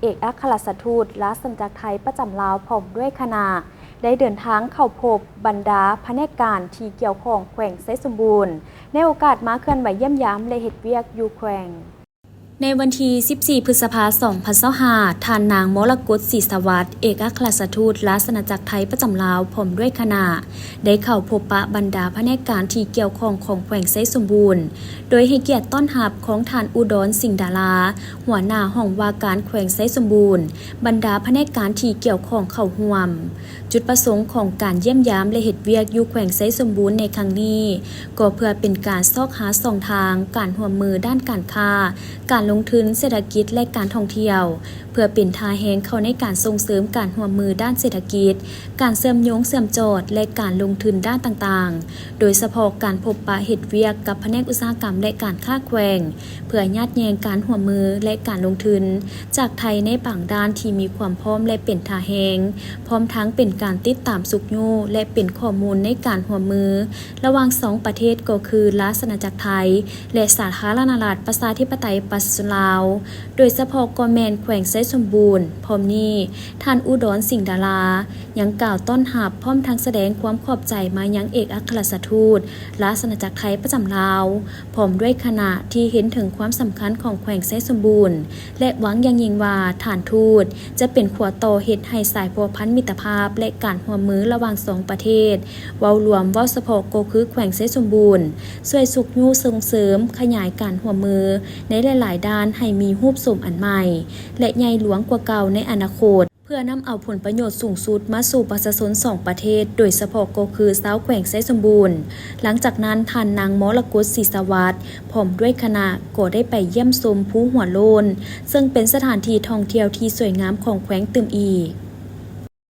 ເອກອັກຄະລັດຖະທູດລາຊະອານາຈັກໄທປະຈຳລາວ ພ້ອມດ້ວຍຄະນະ ໄດ້ເດີນທາງເຂົ້າພົບບັນດາພະແນກການທີ່ກ່ຽວຂ້ອງແຂວງໄຊສົມບູນ ໃນໂອກາດມາເຄື່ອນໄຫວຢ້ຽມຢາມ ແລະ ເຮັດວຽກຢູ່ແຂວງ. ໃນວັນທີສິບສີ່ ພຶດສະພາ ສອງພັນຊາວຫ້າ ທ່ານນາງ ມໍລະກົດ ສີສະຫວັດ ເອກອັກຄະລັດຖະທູດລາຊະອານາຈັກໄທປະຈຳລາວ ພ້ອມດ້ວຍຄະນະ ໄດ້ເຂົ້າພົບປະບັນດາພະແນກການທີ່ກ່ຽວຂ້ອງຂອງແຂວງໄຊສົມບູນ ໂດຍໃຫ້ກຽດຕ້ອນຮັບຂອງທ່ານ ອຸດອນ ສິງດາລາ ຫົວໜ້າຫ້ອງວ່າການແຂວງໄຊສົມບູນ, ບັນດາພະແນກການທີ່ກ່ຽວຂ້ອງເຂົ້າຮ່ວມ. ຈຸດປະສົງຂອງການຢ້ຽມຢາມ ແລະ ເຮັດວຽກຢູ່ແຂວງໄຊສົມບູນໃນຄັ້ງນີ້ ກໍເພື່ອເປັນການຊອກຫາຊ່ອງທາງການຮ່ວມມືດ້ານການຄ້າ, ການລົງທຶນ, ເສດຖະກິດ ແລະ ການທ່ອງທ່ຽວ, ເພື່ອເປັນທ່າແຮງເຂົ້າໃນການສົ່ງເສີມການຮ່ວມມືດ້ານເສດຖະກິດ, ການເຊື່ອມໂຍງເຊື່ອມຈອດ ແລະ ການລົງທຶນດ້ານຕ່າງໆ, ໂດຍສະເພາະການພົບປະເຮັດວຽກກັບພະແນກອຸດສາຫະກຳ ແລະ ການຄ້າແຂວງ ເພື່ອຍາດແຍ່ງການຮ່ວມມື ແລະ ການລົງທຶນຈາກໄທໃນບາງດ້ານທີ່ມີຄວາມພ້ອມ ແລະ ເປັນທ່າແຮງ, ພ້ອມທັງເປັນການຕິດຕາມຊຸກຍູ້ ແລະ ເປັນຂໍ້ມູນໃນການຮ່ວມມືລະຫວ່າງສອງປະເທດ ກໍຄືລາຊະອານາຈັກໄທ ແລະ ສາທາລະນະລັດປະຊາທິປະໄຕປະຊາຊົນລາວ, ໂດຍສະເພາະກໍແມ່ນແຂວງໄຊສົມບູນ. ພ້ອມນີ້, ທ່ານ ອຸດອນ ສິງດາລາ ຍັງກ່າວຕ້ອນຮັບ ພ້ອມທັງສະແດງຄວາມຂອບໃຈມາຍັງເອກອັກຄະລັດຖະທູດລາຊະອານາຈັກໄທປະຈຳລາວ ພ້ອມດ້ວຍຄະນະ ທີ່ເຫັນເຖິງຄວາມສຳຄັນຂອງແຂວງໄຊສົມບູນ ແລະ ຫວັງຢ່າງຍິ່ງວ່າທ່ານທູດຈະເປັນຂົວຕໍ່ເຮັດໃຫ້ສາຍພົວພັນມິດຕະພາບ ແລະ ການຮ່ວມມືລະຫວ່າງສອງປະເທດ ເວົ້າລວມ, ເວົ້າສະເພາະກໍຄືແຂວງໄຊສົມບູນ ຊ່ວຍຊຸກຍູ້ສົ່ງເສີມຂະຫຍາຍການຮ່ວມມືໃນຫຼາຍໆດ້ານໃຫ້ມີຮູບໂສມອັນໃໝ່ ແລະ ໃຫຍ່ຫຼວງກວ່າເກົ່າໃນອະນາຄົດ ເພື່ອນຳເອົາຜົນປະໂຫຍດສູງສຸດມາສູ່ປະຊາຊົນສອງປະເທດ, ໂດຍສະເພາະກໍຄືຊາວແຂວງໄຊສົມບູນ. ຫຼັງຈາກນັ້ນ, ທ່ານນາງ ມໍລະກົດ ສີສະຫວັດ ພ້ອມດ້ວຍຄະນະ ກໍໄດ້ໄປຢ້ຽມຊົມພູຫົວໂລ້ນ, ເຊິ່ງເປັນສະຖານທີ່ທ່ອງທ່ຽວທີ່ສວຍງາມຂອງແຂວງຕື່ມອີກ.